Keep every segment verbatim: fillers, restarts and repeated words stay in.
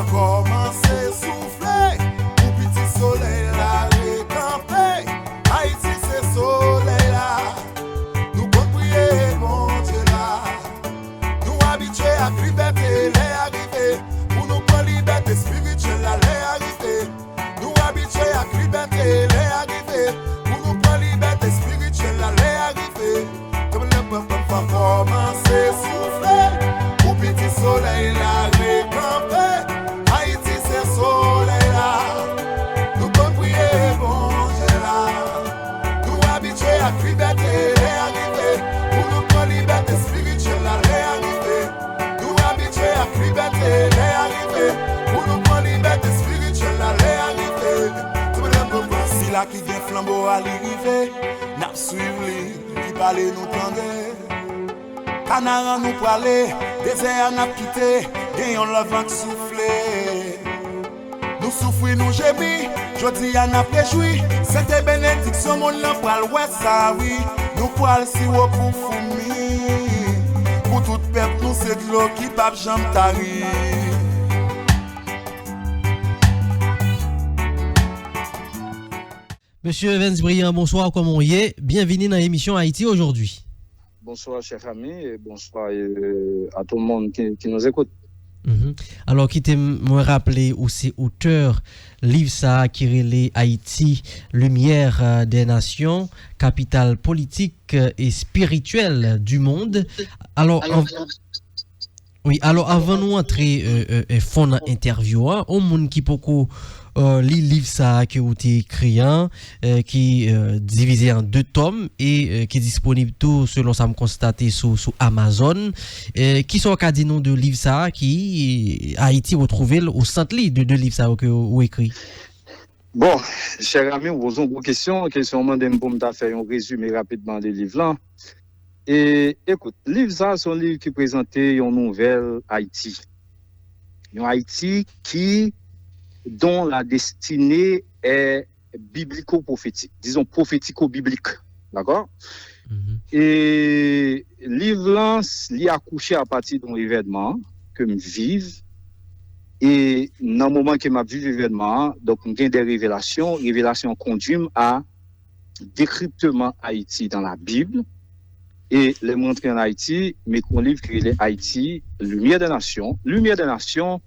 Kòmanse soufle pou piti solèy la rekanpe. Ayiti se solèy la. Nou konn priye Bondye la. Nou abitye ak libète lè a rive. Pou nou pran libète espirityèl la lè a rive. Nou abitye ak libète lè a rive. Pou nou pran libète espirityèl la lè a rive. Kòmanse soufle pou piti solèy la rekanpe. Ayiti se solèy la. Nou konn priye Bondye la. Nou abitye ak libète lè a rive. Pou nou pran libète espirityèl la lè a rive. Nou abitye ak libète lè a rive. Pou nou pran libète espirityèl la lè a rive. Sila ki gen flanbo a li rive. N ap swiv li, li pale nou tande. Kanaran nou prale, dezè a n ap kite. Gen yon lòt van k soufle. Nou soufri, nou jemi, jodi a n ap rejwi. Sete benediksyon, monn nan pral wè sa wi. Nou pral siwo pou foumi. Pou tout pèp nou se dlo ki p ap janm tari. Mesye Evens Brillant, bonsoir, comment on ye? Bienvenue dans l'émission Haïti aujourd'hui. Bonsoir, chers amis, et bonsoir euh, à tout le monde qui, qui nous écoute. Mhm. Alò, kite m mwen raple ou se otè liv sa a ki rele Haïti, lumière euh, des nations, capitale politique euh, et spirituelle du monde. Alò, an- Wi, alò avan nou antre euh, euh, euh, fon nan entèvyou a, yon moun ki poko euh, li liv sa a ke ou te ekri an, euh, ki euh, divize an de tòm e euh, ki disponib tou selon sa m konstate sou sou Amazon. Euh, kisa w ka di nou de liv sa a ki Ayiti retwouve l o sant li de de liv sa yo ke ou ekri? Bon, chè ami, ou poze yon gwo kesyon. Kesyon w mande m pou m ta fè yon rezime rapidman de liv lan. E ekout, liv sa a se yon liv ki prezante yon nouvèl Ayiti. Yon Ayiti ki dont la destinée est biblico-prophétique, disons prophético-biblique. Dakò? E liv lan, li akouche apati de yon evènman ke m viv. E nan moman ke m ap viv evènman an, donk m gen de revelasyon. Revelasyon an kondui m a dekripteman Ayiti dans la Bible. E lè m rantre an Ayiti, m ekri yon liv ki rele Ayiti, Lumière des Nations. Lumière des Nations,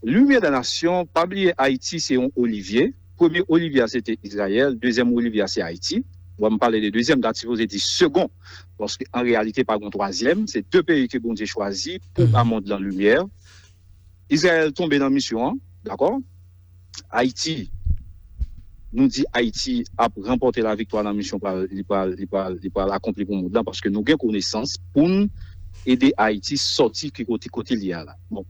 Lumière des Nations, pa bliye Ayiti se yon olivye. Premye olivye a se te Izrayèl, dezyèm olivye a se Ayiti. Bon, m pale de dezyèm, m ta sipoze di segon, paske an reyalite pa gen twazyèm. Se de peyi ke Bondye chwazi pou ba mond lan limyè. Izrayèl tonbe nan misyon an, dakò? Ayiti, nou di Ayiti ap ranpòte laviktwa nan misyon pral, li pral, li pral, li pral akonpli pou mond lan, paske nou gen konesans pou n ede Ayiti sòti ki kote, kote li a la. Bon.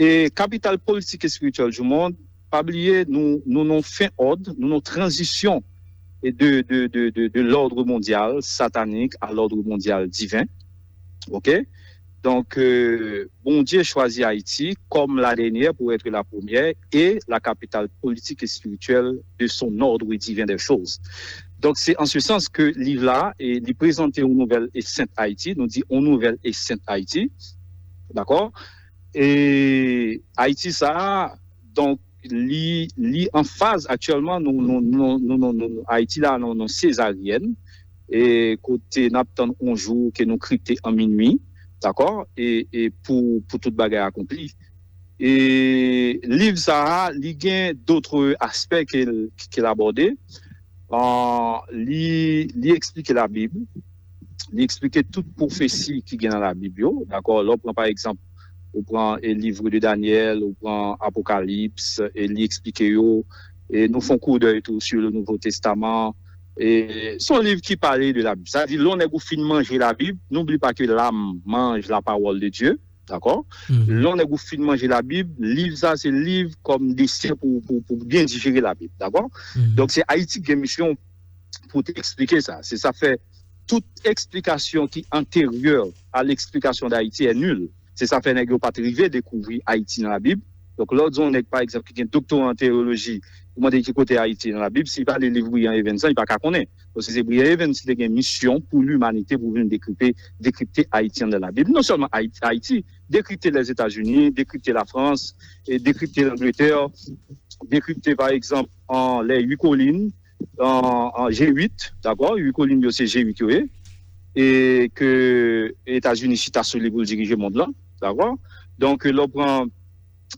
E kapital politik espirityèl du monde, pa bliye, nou, nou nan fen òd, nou nan tranzisyon de, de, de, de, de l'ordre mondial satanique à l'ordre mondial divin. OK? Donk, euh, Bondye chwazi Ayiti comme la dernière pour être la première et la capitale politique et spirituelle de son ordre divin des choses. Donk, se an se sans ke liv la, e, li prezante yon nouvèl e sent Ayiti, nou di yon nouvèl e sent Ayiti, dakò? E Ayiti sa a, donk, li, li an faz aktyèlman, nou, nou, nou, nou, nou, nou, Ayiti la, nou, nou sezaryèn, e kote n ap tann yon jou ke nou kripte an minui, dakò? E, e pou, pou tout bagay akonpli. E liv sa a, li gen dotre aspè ke l, ke l abòde. An, li, li eksplike Labib, li eksplike tout pwofesi ki gen nan Labib yo, dakò? Lè w pran, pa egzanp, ou pran e livre de Daniel, ou pran Apokalips, e li eksplike yo. E nou fè yon koudèy tou sur le Nouveau Testament. E se yon liv ki pale de Labib. Sa di, lè yon nèg ou fin manje Labib, n'oublie pas que l'âme mange la parole de Dieu. Dakò? Lè yon nèg ou fin manje Labib, liv sa se liv kòm desè pou, pou, pou byen dijere Labib. Dakò? Donk, se Ayiti ki gen misyon pou te eksplike sa. Se sa fè tout eksplikasyon ki antérieur à l'explication d'Haïti est nulle. Se sa fè nèg yo pa t rive dekouvri Ayiti nan Labib. Donk, lè w di yon nèg, pa egzanp, ki gen doktora an teyoloji, Ou mande ki kote Ayiti nan Labib, si li pa li li Brian Evans lan, li pa ka konnen. Paske se Brian Evans ki te gen misyon pou limanite pou vin dekripte, dekripte Ayiti anndan Labib. Non sèlman Ayiti, Ayiti, dekripte Lèzetazini, dekripte Lafrans, e dekripte Langletè, dekripte pa egzanp an lè uit kolin, an, an G uit, dakò? Uit kolin yo se G uit yo ye, e ke Etazini chita sou li pou l dirije mond lan, dakò? Donk, lè w pran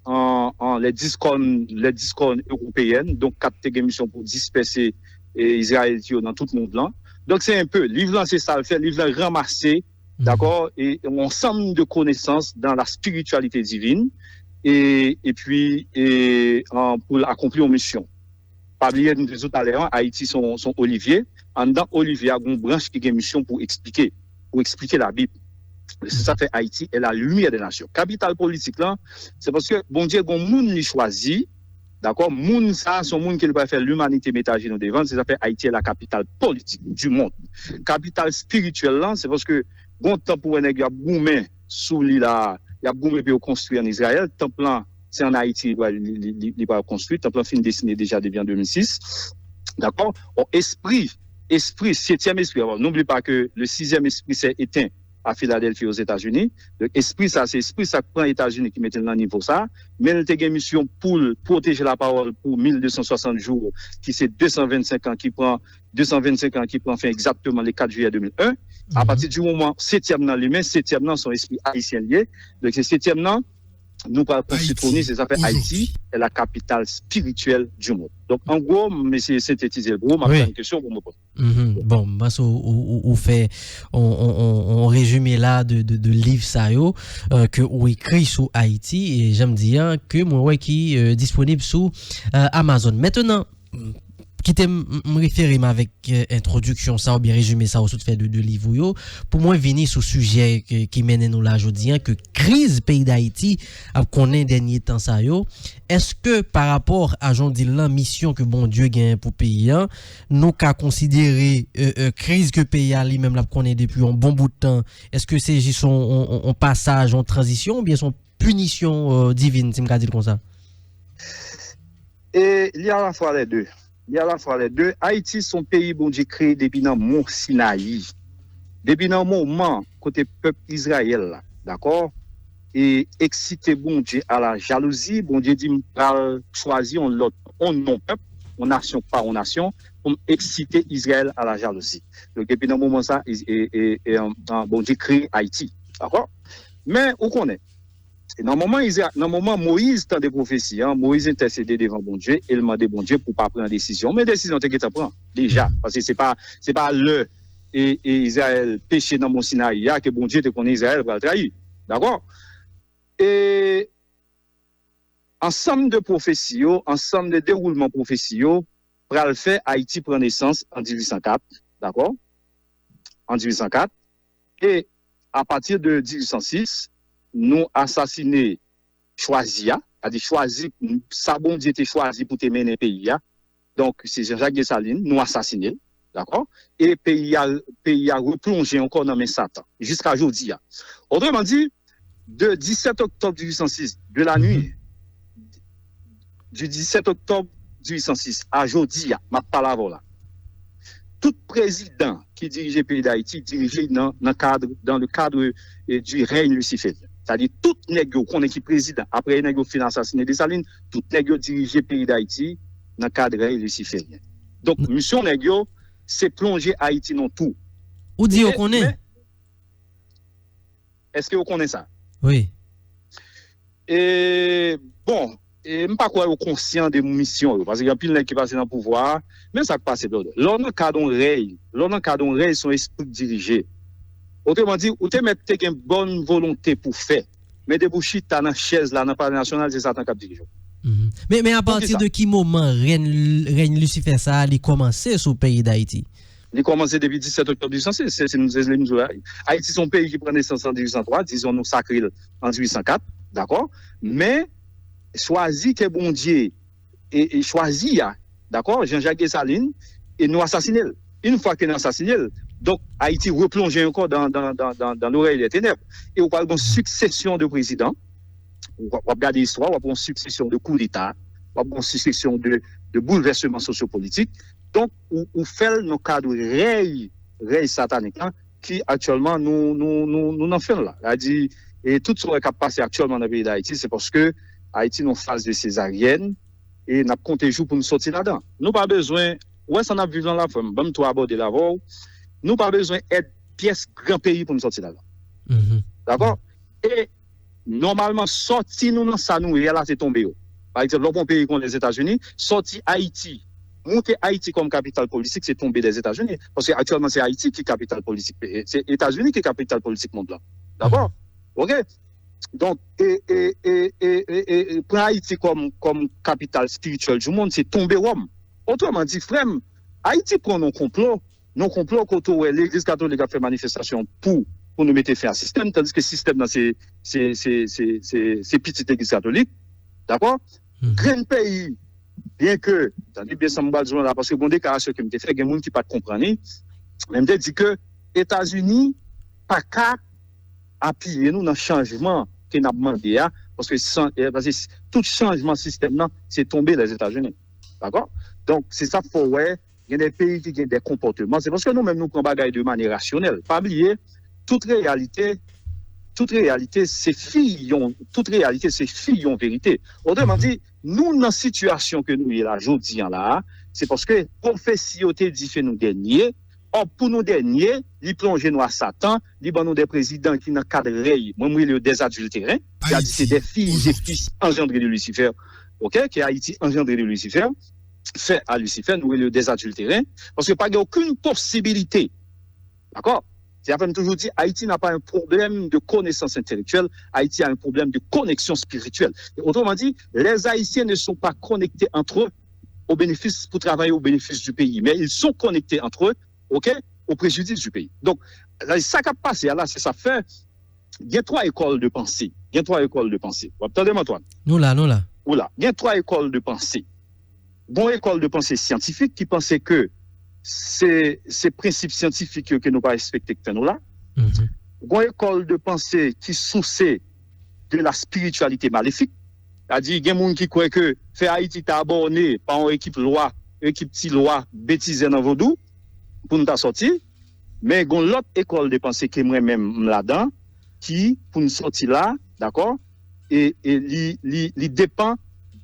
an, an, les dix cornes, les dix cornes européennes, donk kat te gen misyon pou dispèse e, Izrayelit yo nan tout mond lan. Donk, se enpe, liv lan se sa l fè, liv lan ranmase, dakò, e yon ansanm de konesans dan la spirityalite divin, e, epi, e, an, pou l akonpli yon misyon. Pa bliye, nou te di w talè an, Ayiti se yon, se yon olivye. Anndan olivye a, gen yon branch ki gen misyon pou eksplike, pou eksplike Labib. Se sa fè Ayiti est la lumière des nations. Kapital politik lan, se paske Bondye gen yon moun li chwazi, dakò? Moun sa a, se yon moun ki li pral fè limanite met ajenou devan l, se sa fè Ayiti est la capitale politique du monde. Kapital espirityèl lan, se paske gen yon tan pou wè nèg y ap goumen sou li la, y ap goumen pou yo konstwi an Izrayèl, tanp lan, se an Ayiti li pral, li, li, li, li pral konstwi, tanp lan fin desine deja depi an de mil sis. Dakò? Bon, espri, espri, setyèm espri, alò, n'oublie pas que le sixième esprit s'est éteint à Philadelphie, Ozetazini. Donk, espri sa, se espri sa k pran Etazini ki mete l nan nivo sa. Men l te gen misyon pou l pwoteje lapawòl pou mil de san swasant jou, ki se de san vennsenk an, ki pran de san vennsenk an, ki pran fen egzakteman le kat jiyè de mil en. Apati di moman setyèm nan limen, setyèm nan se yon espri ayisyen li ye. Donk, se setyèm nan, nou pral konstwi twoni, se sa fè Ayiti est la capitale spirituelle du monde. Donk, an gwo, m eseye sentetize l pou ou, m ap tann kesyon pou m reponn. Mhm. Bon, m panse ou, ou, ou, ou fè on, on, on, on rezime la de, de, de liv sa yo euh, ke ou ekri sou Ayiti, e jan m di an, ke mwen wè ki euh, disponib sou euh, Amazon. Mentnan, kite m, m refere m avèk euh, entwodiksyon sa oubyen rezime sa ou sot fè de, de liv ou yo, pou mwen vini sou sijè ke, ki mennen nou la jodi an, ke kriz peyi Dayiti ap konnen dènye tan sa yo. Èske pa rapò a jan w di l lan, misyon ke Bondye genyen pou peyi an, nou ka konsidere euh, euh, kriz ke peyi a li menm l ap konnen depi yon bon bout tan, èske se jis yon, yon, yon, yon pasaj, yon tranzisyon oubyen se yon pinisyon euh, divin, si m ka di l konsa? E li alafwa lè de. Li alafwa lè de. Ayiti se yon peyi Bondye kreye depi nan Mon Sinayi. Depi nan moman kote pèp Izrayèl la, dakò, e eksite Bondye a la jalouzi, Bondye di, "M pral chwazi yon lòt, yon non pèp, yon nasyon pa yon nasyon, pou m eksite Izrayèl a la jalouzi." Donk, depi nan moman sa, e, e, e, e, an, an, Bondye kreye Ayiti, dakò? Men, ou konnen, nan moman, Izra, nan moman Moyiz tande pwofesi an, Moyiz entèsede devan Bondye e l mande Bondye pou pa pran desizyon. Men desizyon te gentan pran deja, paske se pa, se pa lè e, e Izrayèl peche nan Mon Sinayi a, ke Bondye te konnen Izrayèl pral trayi. Dakò? E ansanm de pwofesi yo, ansanm de dewoulman pwofesi yo, pral fè Ayiti pran nesans an dizuit san kat, dakò? An dizuit san kat. E apati de dizuit san sis, nou asasine chwazi a, sètadi chwazi, sa Bondye te chwazi pou te mennen peyi a. Donk, se Jean-Jacques Dessalines, nou asasine l, dakò? E peyi a, peyi a replonje ankò nan men Satan, jiska jodi a. Otreman di, de disèt oktòb dizuit san sis, de la nuit, du disèt oktòb dizuit san sis a jodi a, m ap pale avè w la, tout prezidan ki dirije peyi Dayiti dirije nan, nan kad, dans le cadre eh, du règne luciférien. Sètadi tout nèg yo konnen ki prezidan, apre nèg yo fin asasine Desalin, tout nèg yo dirije peyi Dayiti nan kad rèy lisiferyen. Donk, misyon nèg yo, se plonje Ayiti nan tou. Ou di yo konnen? Èske yo konnen sa? Wi. E, bon, e, m pa kwè yo konsyan de misyon yo, paske gen anpil nèg ki pase nan pouvwa a, men sa k pase, brother. Lè w nan kad yon rèy, lè w nan kad yon rèy, se yon espri k dirije. Otreman di, ou te mèt te gen bòn volonte pou fè, men depi w chita nan chèz la, nan Palè Nasyonal, se Satan k ap dirije w. Men, men apati de ki moman rèn, rèn Lisifè sa a, li kòmanse sou peyi Dayiti? Li kòmanse depi disèt oktòb dizuit san sis, se, se, se li m di w la. Ayiti se yon peyi ki pran nesans an dizuit san twa, dizon nou sakre l an dizuit san kat, dakò? Men, chwazi ke Bondye e, e chwazi a, dakò, Jean-Jacques Dessalines, e nou asasine l. Yon fwa ke nou asasine l, donk, Ayiti replonje ankò dan, dan, dan, dan, dan lorèy dè tenèb. E ou pral gen yon siksesyon de prezidan. W ap, w ap gade istwa, w ap gen yon siksesyon de koudeta, w ap gen yon siksesyon de, de boulvèseman sosyopolitik. Donk, ou, ou fè l nan kad rèy, rèy satanik lan, ki aktyèlman nou, nou, nou, nou nan fen l la. Sa di, e tout sa w wè k ap pase aktyèlman nan peyi Dayiti, se paske Ayiti nan faz de sezaryèn, e n ap konte jou pou n sòti ladan. Nou pa bezwen, ou wè sa n ap viv lan la, frè m, ban m tou abòde l avè w. Nou pa bezwen èd pyès gran peyi pou n sòti ladan. Dakò? E nòmalman, sòti nou nan sa nou ye a la, se tonbe yo. Pa egzanp, lè w pran yon peyi kon Lèzetazini, sòti Ayiti, moute Ayiti kòm kapital politik, se tonbe Lèzetazini. Paske aktyèlman, se Ayiti ki kapital politik, se Etazini ki kapital politik mond lan. Dakò? Oke? Donk, e, e, e, e, e, e, e pran Ayiti kòm, kòm kapital espirityèl du monde, se tonbe Wòm. Otreman di, frè m, Ayiti pran nan konplo, nan konplo kote w wè Legliz Katolik ap fè manifestasyon pou, pou nou mete fen a sistèm, tandiske sistèm nan se, se, se, se, se, se pitit Legliz Katolik, dakò? Grenn peyi, byenke, tande byen sa m pral di w la, paske gon deklarasyon ke m te fè, gen moun ki pa t konprann li, men m te di ke Etazini pa ka apiye nou nan chanjman ke n ap mande a, paske san, eh, paske s- tout chanjman sistèm nan, se tonbe Lèzetazini. Dakò? Donk, se sa k fè w wè, gen de peyi ki gen de konpòteman. Se paske nou menm nou pran bagay de manyè rasyonèl. Pa bliye, tout reyalite, tout reyalite se fi yon, tout reyalite se fi yon verite. Otreman di, nou nan sitiyasyon ke nou ye la, jodi an la, se paske pwofesi yo te di se nou dènye, Ò, pou nou dènye, li plonje nou a Satan, li ban nou de prezidan ki nan kad rèy, mwen m rele yo des adultérins, ki a di se de fi, de fis anjandre de Lucifer, oke, ke Ayiti anjandre de Lucifer, fè a Lucifer, nou rele yo des adultérins, paske pa gen okenn posibilite, dakò? Se sa fè m toujou di, Haïti n'a pas un problème de connaissance intellectuelle, Haïti a un problème de connexion spirituelle. Et autrement dit, les Haïtiens ne sont pas connectés entre eux au bénéfice, pour travailler au bénéfice du pays, mais ils sont connectés entre eux, ok, au préjudice du pays. Donk, sa k ap pase a la, se sa fè, gen twa ekòl de panse. Gen twa ekòl de panse. W ap tande m, Antoine? Nou la, nou la. Ou la. Gen twa ekòl de panse. Gon ekòl de panse syantifik ki panse ke se, se prensip syantifik yo ke nou pa respekte k fè nou la. Gon ekòl de panse ki souse de la spiritualité maléfique. Sa di, gen moun ki kwè ke fè Ayiti ta abòne pa yon ekip lwa, ekip ti lwa betizè nan vodou, pou n ta sòti. Men gon lòt ekòl de panse ke mwen menm m ladan, ki pou n sòti la, dakò? E, e li, li, li depan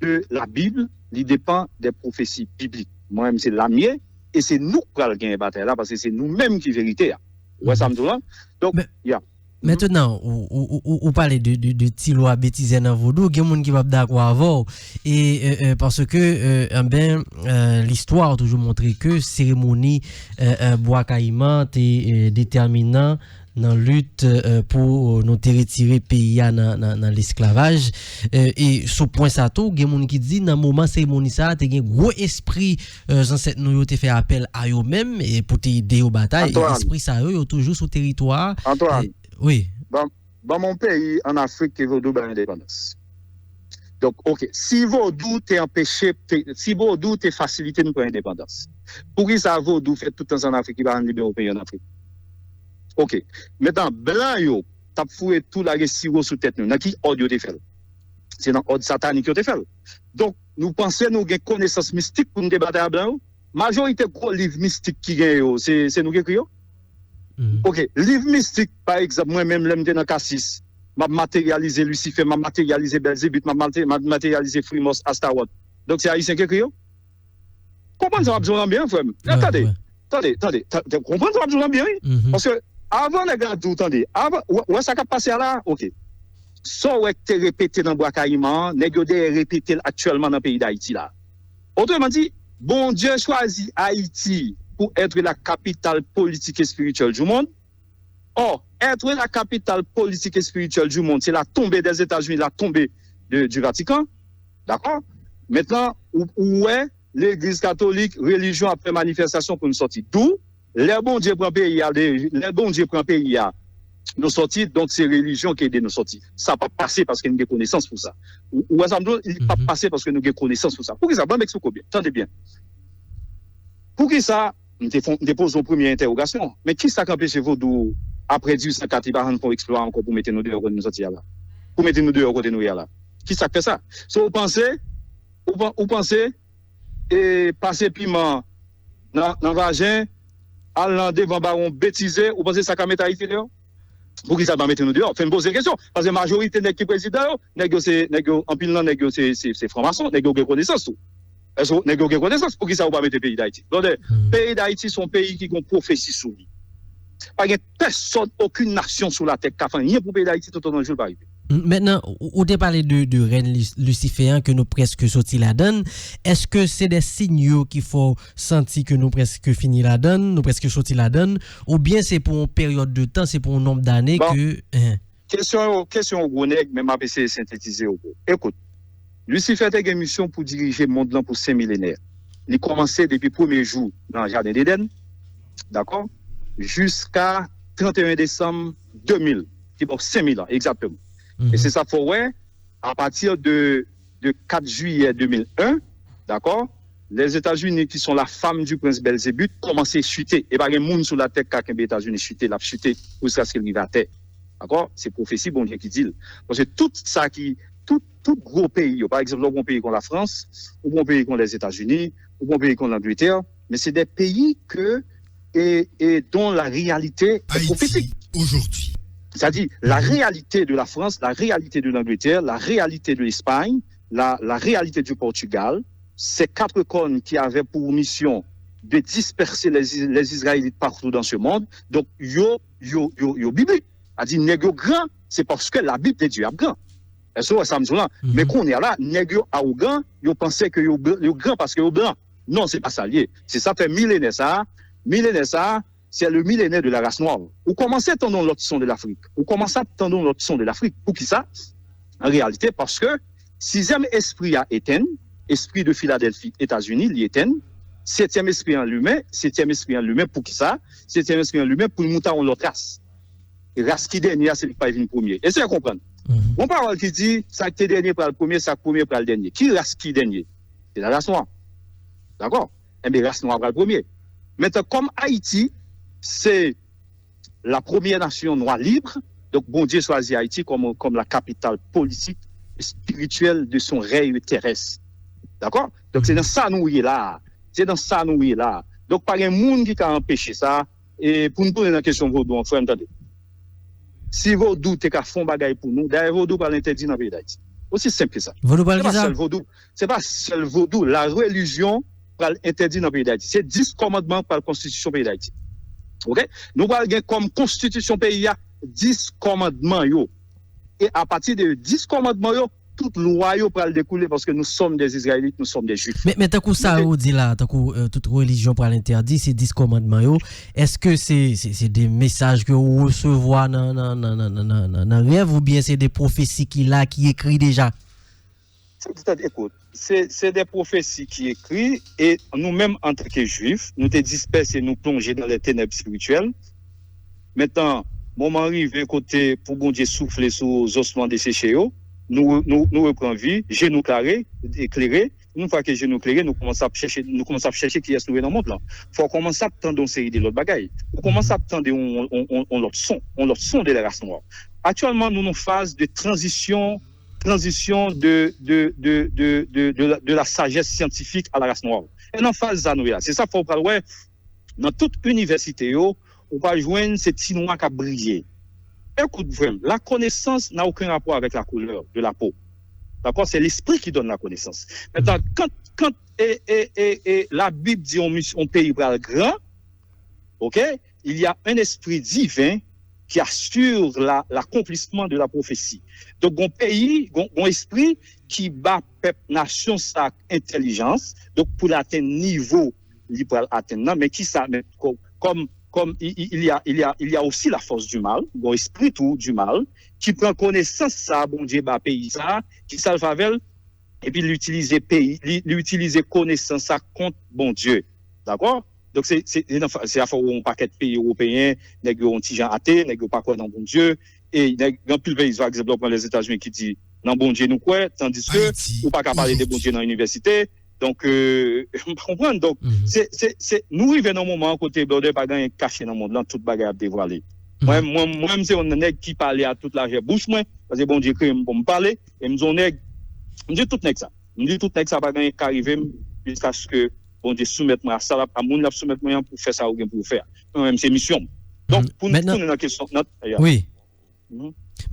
de la Bible, li depan de pwofesi biblik. Mwen menm se la m ye, e se nou k pral genyen batay la, paske se nou menm ki verite a. Ou wè sa m di w lan? Donk, ya. Mentenan, ou, ou, ou, ou, ou pale de, de, de ti lwa betizè nan vodou, gen moun ki p ap dakò avè w. E, e, e, paske, e, enben, e, listwa toujou montre ke seremoni, e, e, Bwa Kayiman te, e, detèminan nan lit, e, pou nou te retire peyi a nan, nan, nan lesklavaj. E, e sou pwen sa tou, gen moun ki di nan moman seremoni sa a, te gen gwo espri, e, zansèt nou yo te fè apèl a yo menm, e pou te ede yo batay. E Antoine, espri sa yo, yo toujou sou teritwa a. Antoine, e, wi. Ban, ban m yon peyi ann Afrik ke vodou bay endepandans. Donk, oke, si vodou te anpeche, te, si vodou te fasilite nou pran endepandans, poukisa vodou fè tout tan sa ann Afrik, li pa janm libere yon peyi ann Afrik? Oke. Mentnan, blan yo t ap foure tou, lage siwo sou tèt nou. Nan ki òd yo te fè l? Se nan òd satanik yo te fè l. Donk, nou panse nou gen konesans mistik pou nou te batay a blan yo? Majorite gwo liv mistik ki gen yo, se, se nou ki ekri yo? Oke, liv mistik, pa egzanp, mwen menm, lè m te nan Kasis, m ap materyalize Lisifè, m ap materyalize Bèlzibit, m ap mate-, m ap materyalize Frimòs, Astawòt. Donk, se Ayisyen ki ekri yo? Konprann sa m ap di w lan byen, frè m. Tande, tande, tande, tande, konprann sa m ap di w lan byen, wi. Paske avan nèg la di w, tande, avan, w, w wè sa k ap pase a la, oke. Sa w wè k te repete nan Bwa Kayiman an, nèg yo dèyè repete l aktyèlman nan peyi Dayiti la. Otreman di, Bondye chwazi Ayiti pour être la capitale politique et spirituelle du monde. Or, être la capitale politique et spirituelle du monde, c'est la tombée des États-Unis, la tombée de, du Vatican. Dakò? Mentnan, ou, ou wè, legliz katolik, relijyon ap fè manifestasyon pou nou sòti. Dou, lè Bondye pran peyi a, lè Bondye pran peyi a, nou sòti, donk se relijyon ki ede nou sòti. Sa p ap pase paske nou gen konesans pou sa. Ou, ou wè sa m di w? Li p ap pase paske nou gen konesans pou sa. Poukisa? Ban m eksplike w byen. Tande byen. Poukisa? M te fon, m te poze yon premye entèwogasyon. Men kisa k anpeche vodou, apre dizuit san kat, li pa janm fè yon eksplwa ankò pou mete nou deyò kote nou sòti a la? Pou mete nou deyò kote nou ye a la? Kisa k fè sa? So, ou panse, ou pan-, ou panse e pase piman nan, nan vajen, al nan devan bawon betize, ou panse sa ka mete Ayiti deyò? Poukisa l pa mete nou deyò? Fè n poze kesyon. Paske majorite nèg ki prezidan yo, nèg yo se, nèg yo, anpil nan nèg yo se, se, se franmason, nèg yo gen konesans tou. Èske nèg yo gen konesans? Poukisa ou pa mete peyi Dayiti? Blòdè, peyi Dayiti se yon peyi ki gen pwofesi sou li. Pa gen pèsòn, okenn nasyon sou latè k ka fè anyen pou peyi Dayiti toutotan jou l pa rive. Mentnan, ou, ou te pale de, de rèn Lis- Lisifè an ke nou prèske soti ladann. Èske se de siy yo ki fè w santi ke nou prèske fini ladann, nou prèske soti ladann, oubyen se pou yon peryòd de tan, se pou yon nonb dane Bon. ke. Kesyon yo, kesyon yo gwo nèg, men m ap eseye sentetize yo pou. Ekout, Lisifè te gen misyon pou dirije mond lan pou senk milenè. Li kòmanse depi premye jou nan Jaden Edenn, dakò, jiska trannteyen desanm de mil, ki ba w senk mil an, egzakteman. E se sa k fè w wè, apati de, de kat jiyè de mil en, dakò, Lèzetazini, ki sont la femme du prince Belzébuth, kòmanse chite. E pa gen moun sou latè k ka kenbe Etazini chite, l ap chite jiskaske l rive atè. Dakò? Se pwofesi Bondye ki di l. Paske tout sa ki, tout, tout gwo peyi yo, pa egzanp, lè w pran yon peyi kon Lafrans, ou pran yon peyi kon Lèzetazini, ou pran yon peyi kon Langletè, men se de peyi ke, e, e dont la réalité est prophétique. Haïti, aujourd'hui. C'est-à-dire, la réalité de la France, la réalité de l'Angleterre, la réalité de l'Espagne, la, la réalité du Portugal, ces quatre cornes qui avaient pour mission de disperser les, les Israélites partout dans ce monde. Donk, yo, yo, yo, yo biblik. A di, nèg yo gran, se paske la Bible de Dieu ap gran. Èske w wè sa m di w la? Men kounye a la, nèg yo awogan, yo panse ke yo, bl- yo gran paske yo blan. Non, se pa sa l ye. Se sa fè milenè sa a, milenè sa a, c'est le millénaire de la race noire. Ou kòmanse tande yon lòt son de Lafrik. Ou kòmanse ap tande yon lòt son de Lafrik. Poukisa? An reyalite, paske sizyèm espri a etenn, espri de Filadèlfi, Etazini, li etenn. Setyèm espri an limen, setyèm espri an limen, poukisa? Setyèm espri an limen pou l moute a yon lòt ras. E ras ki dènye a, se li k pral vin premye. Eseye konprann. Gon pawòl ki di, sa k te dènye pral premye, sa k premye pral dènye. Ki ras ki dènye? Se la ras nwa. Dakò? Enben, ras nwa pral premye. Mentnan, kòm Ayiti, se la première nation noire libre, donk Bondye chwazi Ayiti kòm, kòm la capitale politique et spirituelle de son règne terrestre. Dakò? Donk, se nan sa nou ye la a. Se nan sa nou ye la a. Donk, pa gen moun ki ka anpeche sa. E pou n tounen nan kesyon vodou an, frè m, tande. Si vodou te ka fè yon bagay pou nou, dayè vodou pral entèdi nan peyi Dayiti. Osi senp ke sa. Vodou pral Se pa kisa? sèl vodou, se pa sèl vodou, la relijyon pral entèdi nan peyi Dayiti. Se dis kòmandman pral konstitisyon peyi Dayiti. Oke? Nou pral gen kòm konstitisyon peyi a dis kòmandman yo. E apati de dis kòmandman yo, tout lwa yo pral dekoule paske nous sommes des Israélites, nous sommes des Juifs. Men, men tankou sa Mete- ou di la, tankou euh, tout relijyon pral entèdi, se dis kòmandman yo, èske se, se, se de mesaj ke ou resevwa nan, nan, nan, nan, nan, nan, nan, nan rèv oubyen se de pwofesi ki la, ki ekri deja? Tande, tande, ekout, se, se de pwofesi ki ekri e nou menm antanke Jwif, nou te dispèse, nou plonje dans les ténèbres spirituelles. Mentnan, moman rive kote pou Bondye soufle sou zosman deseche yo, nou, nou, nou repran vi, je nou klare, eklere. Yon fwa ke je nou klere, nou kòmanse ap chèche, nou kòmanse ap chèche kiyès nou ye nan mond lan. Fò w kòmanse ap tande yon seri de lòt bagay. Ou kòmanse ap tande yon, yon, yon, yon lòt son, yon lòt son de la race noire. Aktyèlman, nou nan faz de tranzisyon, tranzisyon de, de, de, de, de, de, la, de la sagesse scientifique à la race noire. E nan faz sa nou ye la. Se sa fò w pral wè, nan tout inivèsite yo, ou pral jwenn se ti nwa k ap briye. Écoute, frè m, la connaissance n'a aucun rapport avec la couleur de la peau. D'accord? C'est l'esprit qui donne la connaissance. Maintenant, quand, quand et, et, et, et la Bible dit on, on pays pral grand, ok, il y a un esprit divin qui assure la, l'accomplissement de la prophétie. Donk, gon peyi, gon, gon espri ki ba pèp nasyon sa entèlijans, donk, pou l atenn nivo li pral atenn nan, men kisa, men kò- kòm, kòm, il, il, il y a, il y a, il y a aussi la force du mal, gon espri tou du mal, ki pran konesans sa Bondye ba peyi sa, ki sa l fè avè l, epi li itilize peyi, li, li itilize konesans sa kont Bondye. Dakò? Donk, se, se, se nan fa- se afè yon pakèt peyi ewopeyen, nèg yo yon ti jan ate, nèg yo pa kwè nan Bondye, e nèg, gen anpil peyi, pa egzanp, lè w pran Lèzetazini ki di, nan Bondye nou kwè, tandis ke Ayiti, ou pa ka pale de ojodi. Bondye nan inivèsite. Donk, euh, m pa konprann. Donk, se, se, se, nou rive nan moman an kote, brother, pa gen anyen k kache nan mond lan, tout bagay ap devwale. Mwen, mwen, mwen, m se yon nèg ki pale a tout lajè bouch mwen, paske Bondye kreye m pou m pale, e m se yon nèg, m di tout nèg sa. M di tout nèg sa, pa gen anyen k ka rive m, jiskaske Bondye soumèt mwen a sa l ap, a moun l ap soumèt mwen an pou fè sa yo gen pou yo fè a. Mwen menm, se misyon m. Donk, pou n tounen nan kesyon, nan, ya. Wi.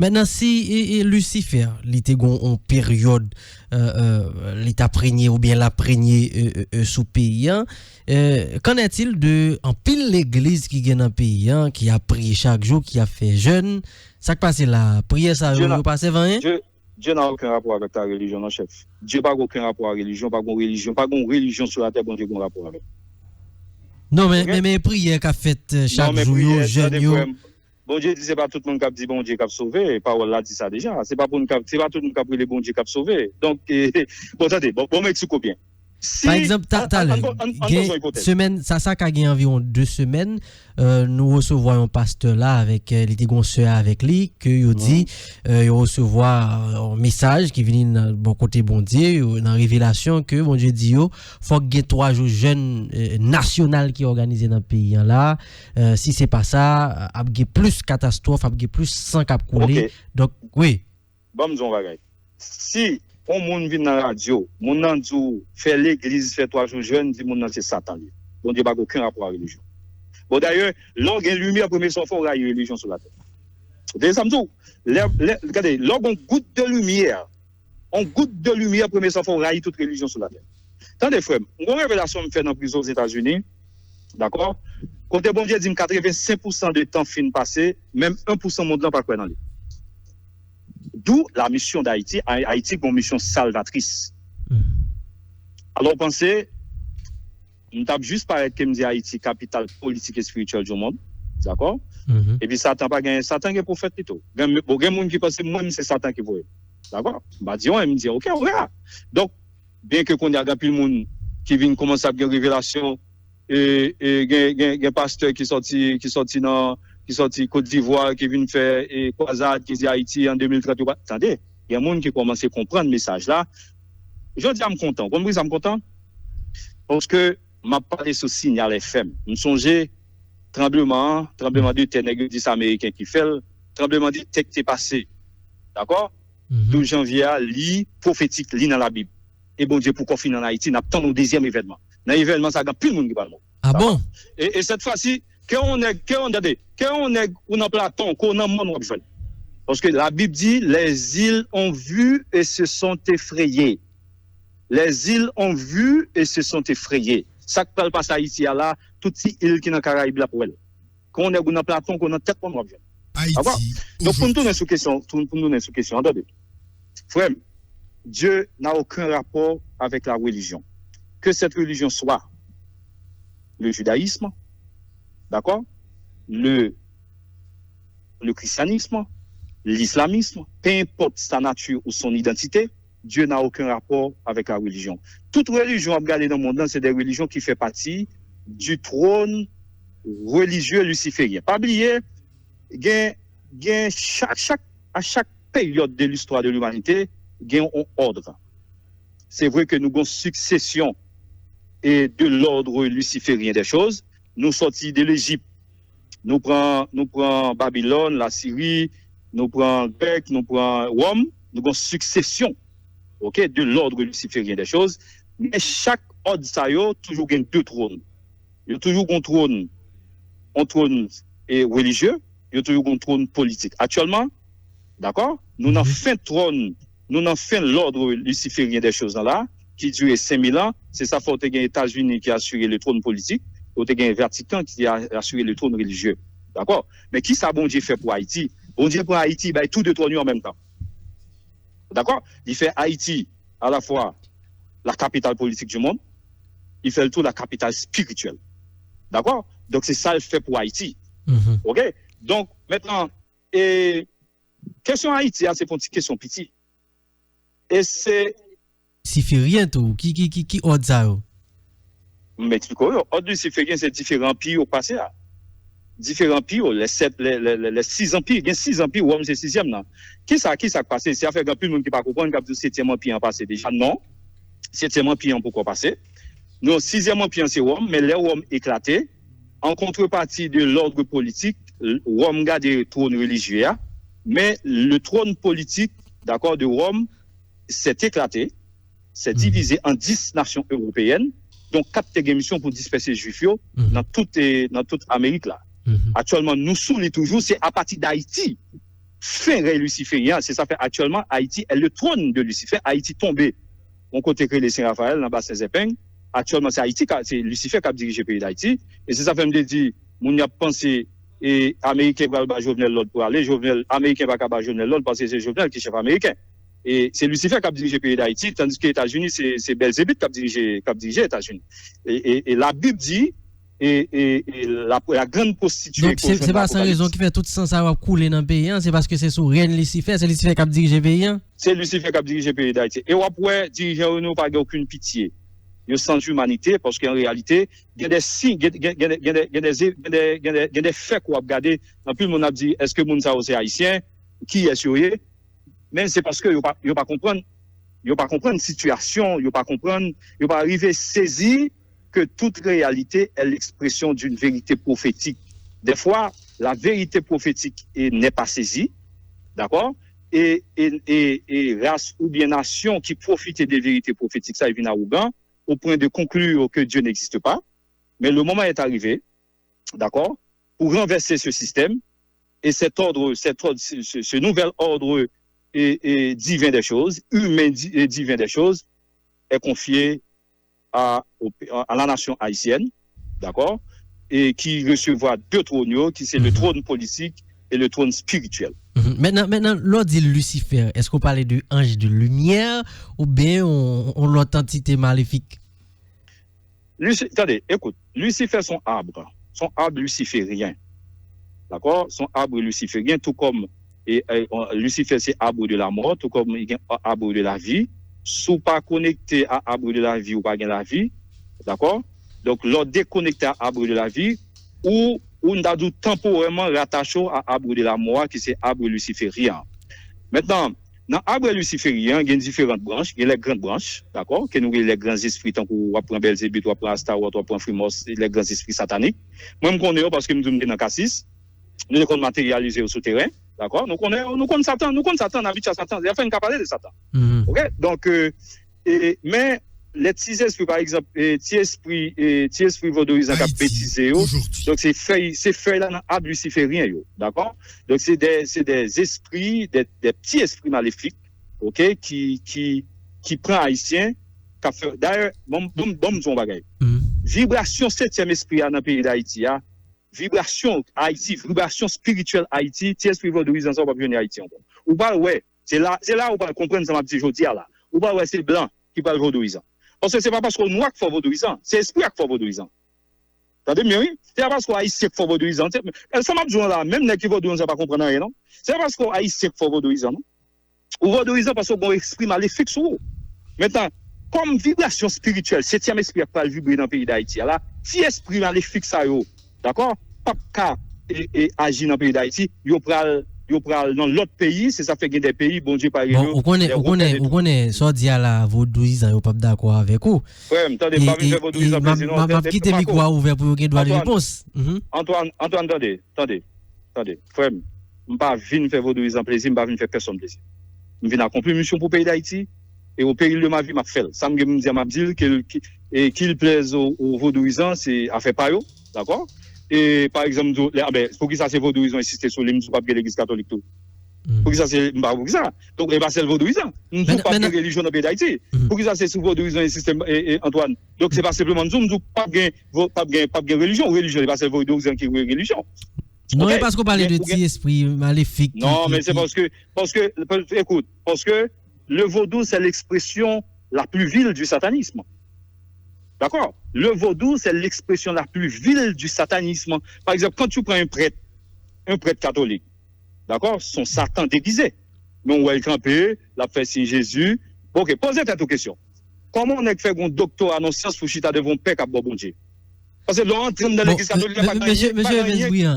Mentnan, si e, e Lucifer, li te gon on peryòd, euh, euh, li t ap renye oubyen l ap renye euh, euh, euh, sou peyi an, euh, qu'en est-il de anpil legliz ki gen nan peyi an, ki ap priye chak jou, ki ap fè jèn? Sa k pase la? Priyè sa yo, yo pa sèvi anyen? Dieu n'a aucun rapport avec ta religion, non, chef. Dieu pa gen okenn rapò a relijyon, pa gen relijyon, pa gen relijyon sou latè Bondye gen rapò avè l. Non, men, men, men priyè k ap fèt euh, chak jou yo, jèn yo. Bondye di se pa tout moun k ap di Bondye k ap sove, pawòl la di sa deja. Se pa pou n k ap, se pa tout moun k ap rele Bondye k ap sove. Donk, eh, bon, tande, bon, bon, Meksiko byen. Si, Pa egzanp, ta, talè, gen semèn, sa, sa ka gen anviwon de semèn, euh, nou resevwa yon pastè la avèk, euh, li te gon sè avèk li, ke yo di, euh, yo resevwa euh, yon mesaj ki vini nan bò kote Bondye, yo, nan revelasyon ke Bondye di yo, fòk gen twa jou jèn euh, nasyonal ki òganize nan peyi an la, euh, si se pa sa, ap gen plis katastwòf, ap gen plis san k ap koule. Donk, wi. Ban m di w yon bagay. Si yon moun vin nan radyo, moun nan di w fè legliz, fè twa jou jèn, di moun nan se Satan li ye. Bondye pa gen okenn rapò a relijyon. Bon, dayè, lè w gen limyè, premye sa w fè, w rayi relijyon sou latè. Ou tande sa m di w? Lè, lè, gade, lè w gen yon gout de limyè, yon gout de limyè, premye sa w fè, w rayi tout relijyon sou latè. Tande, frè m, m gen yon revelasyon m fè nan prizon Ozetazini, dakò? Kote Bondye di m katrevensenk pousan de tan fin pase, menm en pousan mond lan pa kwè nan li. D'où la mission d'Haïti. Ay- Ayiti gen yon misyon salvatris. Alò, w panse, m t ap jis parèt ke m di Ayiti kapital politik espirityèl du monde, dakò? Epi Satan pa gen, Satan gen pwofèt li tou. Gen, bon, gen moun ki panse mwen, m se Satan ki voye m. Dakò? M pa di anyen, m di, oke, oke. Donk, byen ke kounye a gen anpil moun ki vin kòmanse ap gen revelasyon, e, e gen, gen, gen pastè ki sòti, ki sòti nan, ki sòti Kot Divwa, ki vin fè e, kwazad, ki di Ayiti an de mil trant yo pa. Tande, gen moun ki kòmanse konprann mesaj la. Jodi a m kontan. Ou konn poukisa m kontan? Paske m ap pale sou Signal F M. M sonje tranbleman an, tranbleman de tè, nèg yo di se Ameriken ki fè l, tranbleman de tè ki te pase, dakò? Douz janvye a, li pwofetik, li nan Labib. E Bondye poko fini an Ayiti, n ap tann yon dezyèm evènman. Nan evènman sa, gen anpil moun ki pral mouri. Ah bon? E, e sèt fwa si, ke yon nèg, ke yon, tande, ke yon nèg ou nan Platon, ke w nan mòn, w ap jwenn. Paske Labib di, les îles ont vu et se sont effrayées. Les îles ont vu et se sont effrayées. Sa k pral pase Ayiti a la, tout ti il ki nan Karayib la ap wè l. Kon nèg ou nan Platon, kon nan tèt mòn w ap jwenn. Dakò? Donk pou n tounen sou kesyon, pou n tounen sou kesyon an, tande. Frè m, Dieu n'a aucun rapport avec la religion. Que cette religion soit le judaïsme, d'accord, le, le christianisme, l'islamisme, peu importe sa nature ou son identité, Dieu n'a aucun rapport avec la religion. Tout relijyon w ap gade nan mond lan, se de relijyon ki fè pati du trône religieux luciférien. Pa bliye, gen, gen chak, chak, a chak peryòd de listwa de limanite, gen yon òd. Se vre ke nou gen yon siksesyon e de l'ordre luciférien des choses. Nou sòti de Lejip, nou pran, nou pran Babilòn, Lasiri, nou pran Grèk, nou pran Wòm, nou gen yon siksesyon, oke, de l'ordre luciférien des choses. Men chak òd sa yo toujou gen de twòn. Yo toujou gen yon twòn, yon twòn e, relijye, yo toujou gen yon twòn politik. Aktyèlman, dakò, nou nan fen twòn, nou nan fen l'ordre luciférien des choses lan la, ki dire senk mil an, se sa fè w te gen Etazini ki asire le twòn politik, e w te gen Vatikan ki a- asire le twòn relijye. Dakò? Men kisa Bondye fè pou Ayiti? Bondye pran Ayiti, bay tou de twòn yo an menm tan. Dakò? Li fè Ayiti alafwa la capitale politique du monde, li fè l tou la capitale spirituelle. Dakò? Donk se sa l fè pou Ayiti. Oke? Donk mentnan, e kesyon Ayiti a, se pa yon ti kesyon piti. E se Lisiferyen tou, ki, ki, ki, ki òd sa yo? M eksplike w yo. Òd lisiferyen se diferan anpi yo k pase a. Diferan anpi yo, lè sèt, lè, lè, lè, lè sis anpi, gen sis anpi, Wòm se sizyèm nan. Kisa, kisa k pase? Se sa fè gen anpil moun ki pa konprann, k ap di w setyèm anpi an pase deja. Non, setyèm anpi an poko pase. Non, sizyèm anpi an se Wòm, men lè Wòm eklate, en contrepartie de l'ordre politique, Wòm gade twòn relijye a, men le trône politique, dakò, de Rome s'est éclaté, se divize an dis nasyon ewopeyèn, donk kat te gen misyon pou dispèse Jwif yo nan tout, eh, nan tout Amerik la. Aktyèlman, nou sou li toujou, se apati Dayiti, fen rèy lisiferyen an. Se sa fè aktyèlman Ayiti est le trône de Lucifer. Ayiti tonbe yon kote k rele Sen Rafayèl, nan Basen Zèpeng. Aktyèlman, se Ayiti, ka- se Lisifè k ap dirije peyi Dayiti. E se sa fè m te di, moun y ap panse, e, Ameriken pral ba Jovenel lòd pou ale. Jovenel, Ameriken pa ka ba Jovenel lòd paske se Jovenel ki chèf ameriken. E se Lisifè k ap dirije peyi Dayiti, tandiske Etazini, se, se Bèlzebib k ap dirije, k ap dirije Etazini. E, e, e Labib di, e, e, e la, la grande prostituée Donk, se, se pa san rezon ki fè tout san sa yo ap koule nan peyi an, se paske se sou rèn Lisifè, se Lisifè k ap dirije peyi an. Se Lisifè k ap dirije peyi Dayiti. E w ap wè, dirijan yo nou pa gen okenn pitye. Yo san imanite, paske an reyalite, gen de siy, gen, gen, gen, gen, gen de, gen de, gen de, gen de, gen de fè ke w ap gade, anpil moun ap di, èske moun sa yo se Ayisyen? Kiyès yo ye? Men se paske yo pa, yo pa konprann, yo pa konprann sitiyasyon, yo pa konprann, yo pa rive sezi ke tout réalité est l'expression d'une vérité prophétique. Des fois, la vérité prophétique est- n'est pas saisie, d'accord? Et, et, et, et race ou bien nation qui profite des vérités prophétiques, ça, il vient arrogant, au point de conclure que Dieu n'existe pas. Mais le moment est arrivé, d'accord, pour renverser ce système et cet ordre, cet ordre, ce, ce- ce nouvel ordre et, et divin des choses, humain di- et divin des choses, est confié à, au- à la nation haïtienne, d'accord, et qui recevra deux trônes, qui c'est le trône politique et le trône spirituel. Mhm. Mentnan, mentnan, lè w di Lisifè, èske w pale de anj de limyè oubyen yon, yon lòt antite malefik? Lusi- tande, écoute, Lucifer son arbre, son arbre luciférien. D'accord? Son arbre luciférien, tout comme et, et, on- Lucifer c'est arbre de la mort, tout comme il y a arbre de la vie. Si w pa konekte a arbre de la vie, ou pa gen lavi. D'accord? Donk, lè w dekonekte a arbre de la vie, ou, ou n ta di w tanporèman ratache w a arbre de la mort, ki se arbre luciférien. Mentnan, nan arbre luciférien an, gen diferan branch, gen les grandes branches, d'accord, ke nou rele les grands esprits, tankou w ap pran Bèlzebib, w ap pran Astarot, w ap pran Frimos, les grands esprits sataniques. Mwen, m konnen yo paske m di w m te nan K sis, nou te konn materyalize yo sou teren, d'accord? Nou konnen, nou konn Satan, nou konn Satan, n abitye a Satan, se fè n ka pale de Satan. Ok? Donk, euh, e, men, les ti espri, pa egzanp, e, ti espri, e, ti espri vodouyizan k ap betize yo, donk se fèy, se fèy la nan ab lisiferyen yo, dakò? Donk se de, se de espri, de, de ti espri malefik, ok, ki, ki, ki pran Ayisyen, k ap fè, dayè, bon, bon, bon, m di w yon bagay. Vibrasyon setyèm espri a nan peyi Dayiti a, vibrasyon Ayiti, vibrasyon espirityèl Ayiti, ti espri vodouyizan sa w p ap jwenn Ayiti ankò. Ou pral wè, se la, se la ou pral konprann sa m ap di jodi a la. Ou pral wè se blan ki pral vodouyizan. Paske se pa paske w nwa k fè w vodouyizan, se espri a k fè w vodouyizan. Tande m byen wi, se pa paske w ayisyen k fè w vodouyizan. Se, sa m ap di w la, menm nèg ki vodouyizan pa konprann anyen non. Se pa paske w ayisyen k fè w vodouyizan non. Ou vodouyizan paske w gen yon espri malefik sou ou. Mentnan, kòm vibrasyon espirityèl, setyèm espri a k pral vibre nan peyi Dayiti a la, ti espri malefik sa yo, dakò, p ap ka e, e, aji nan peyi Dayiti, yo pral, yo pral nan lòt peyi, se sa fè gen de peyi, Bondye pare yo. Bon, ou konnen, ou konnen, ou konnen sa w di a la, vodouyizan yo p ap dakò avèk ou. Frè m, tande, m pa vin fè vodouyizan plezi non. M ap kite mikwo a ouvè pou yo gen dwa de repons. Antoine, Antoine, tande, tande. Tande, frè m, m pa vin fè vodouyizan plezi, m pa vin fè pèsonn plezi. M vin akonpli misyon pou peyi Dayiti, e au péril de ma vie, m ap fè l. Sa m gen pou m di a, m ap di l, ke l, ki, e, qu'il plaise aux, aux vodouyizan, se afè pa yo, dakò? E, pa egzanp, m di w, lè, a, ben, poukisa se vodouyizan ensiste sou li, m di w p ap gen legliz katolik tou? Poukisa se, m pa wè poukisa. Donk, e pa sèl vodouyizan. M di w p ap gen relijyon nan peyi Dayiti. Poukisa se sou vodouyizan ensiste, e, e, Antoine? Donk, se pa senpleman m di w, m di w p ap gen, vo- p ap gen, p ap gen relijyon. Relijyon, e pa sèl vodouyizan ki relijyon. Non, e paske w pale de ti espri malefik. Non, men se paske, paske, écoute, parce que le vaudou, c'est l'expression la plus vile du satanisme. D'accord? Le vaudou, c'est l'expression la plus vile du satanisme. Par exemple, quand tu prends un prêtre, un prêtre catholique, d'accord? Son Satan déguisé. Men w wè l kanpe, l ap fè siy Jezi. Bon, ok, poze tèt ou kesyon. Kòman yon nèg fè gen yon doktora nan syans pou chita devan yon pè k ap ba w Bondye? Paske lè w antre anndan legliz katolik la, pa gen anyen, pa gen anyen. Mesye Evens Brian,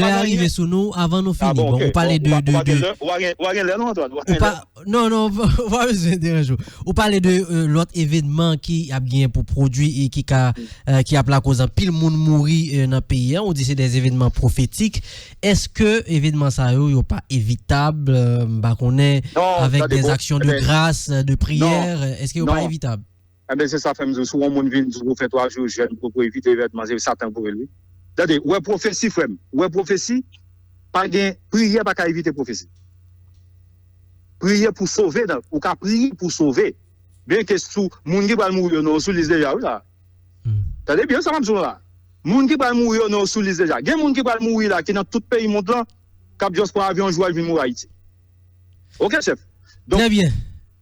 lè a rive sou nou, avan nou fini. Bon, ou pale de, de, de, ou pa gen lè non, Antoine, ou pa gen lè. Non, non, ou pa bezwen deranje w. Ou pale de lòt evènman ki ap gen pou pwodui e ki ka, ki ap lakoz anpil moun mouri nan peyi a. Ou di se de evènman pwofetik. Èske evènman sa yo, yo pa evitab, m pa konnen, avèk de aksyon de gras, de priyè, èske yo pa evitab? Enben, se sa fè m di w, si w wè yon moun vin di w pou fè twa jou jèn pou, pou evite evènman, se Satan k voye l, wi. Tande, ou wè pwofesi, frè m, ou wè pwofesi, pa gen, priyè pa ka evite pwofesi. Priyè pou sove, ou ka priye pou sove. Byenke sou, moun ki pral mouri yo, non, sou lis deja, wi, la. Tande byen sa m ap di w la. Moun ki pral mouri yo, non, sou lis deja. Gen moun ki pral mouri la, ki nan tout peyi mond lan, k ap just pran avyon jou al vin mouri Ayiti. Oke, chèf. Donk, Trè byen.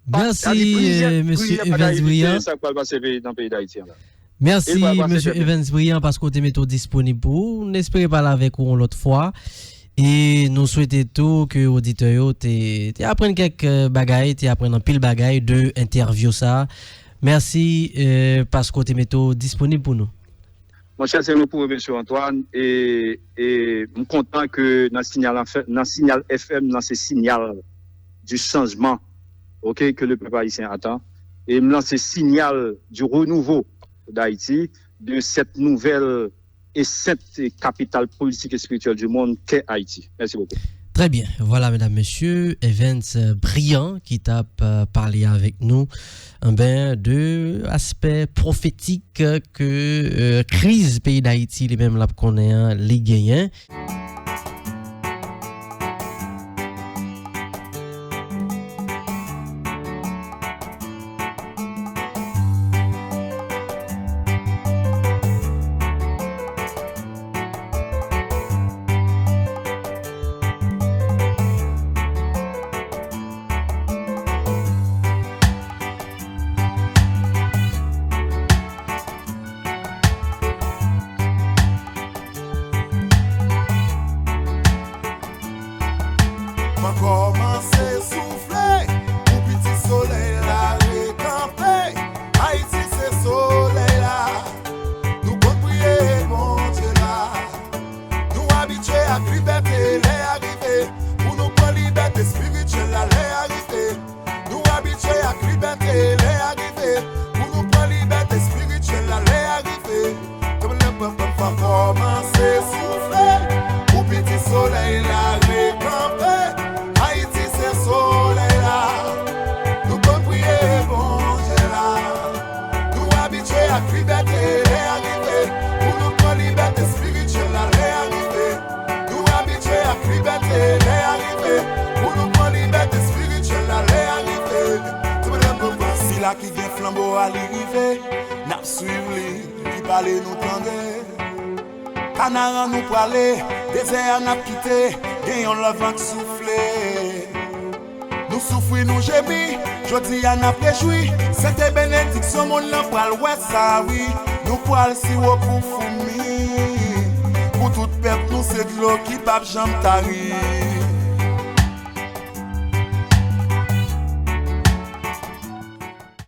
Mèsi, mesye Evens Brian. Sa k pral pase nan peyi Dayiti an la. Mèsi, mesye Evens Brian, paske w te mete w disponib pou ou. Nou espere pale avèk ou yon lòt fwa. E nou swete tou ke oditè yo te, te aprann kèk bagay, te aprann anpil bagay de entèvyou sa a. Mèsi, paske w te mete w disponib pou nou. Monchè, se nou pou remèsye Antoine. E, e m kontan ke nan Sinyal F M, nan Sinyal F M, nan se sinyal du changement, ok, que le peuple haïtien attend. E m lanse sinyal du renouveau d'Haïti, de cette nouvelle et sainte capitale politique et spirituelle du monde qu'est Haïti. Merci beaucoup. Très bien. Voilà, mesdames, messieurs, Evens Brian ki t ap pale avèk nou, enben, de aspè pwofetik ke kriz peyi Dayiti li menm l ap konnen an, li genyen. Van kòmanse soufle pou piti solèy la rekanpe. Ayiti se solèy la. Nou konn priye Bondye la. Nou abitye ak libète lè a rive. Pou nou pran libète espirityèl la lè a rive. Nou abitye ak libète lè a rive. Pou nou pran libète espirityèl la lè a rive. Van kòmanse soufle pou piti solèy la rekanpe. Ayiti se solèy la. Nou konn priye Bondye la. Nou abitye ak libète lè a rive. Pou nou pran libète espirityèl la lè a rive. Nou abitye ak libète lè a rive. Pou nou pran libète espirityèl la lè a rive. Sila ki gen flanbo a li rive. N ap swiv li, li pale nou tande. Kanaran nou prale, dezè a n ap kite. Gen yon lòt van k soufle. Nou soufri, nou jemi, jodi a n ap rejwi. Sete benediksyon, monn lan pral wè sa, wi. Nou pral siwo pou foumi. Pou tout pèp nou, se dlo ki p ap janm tari.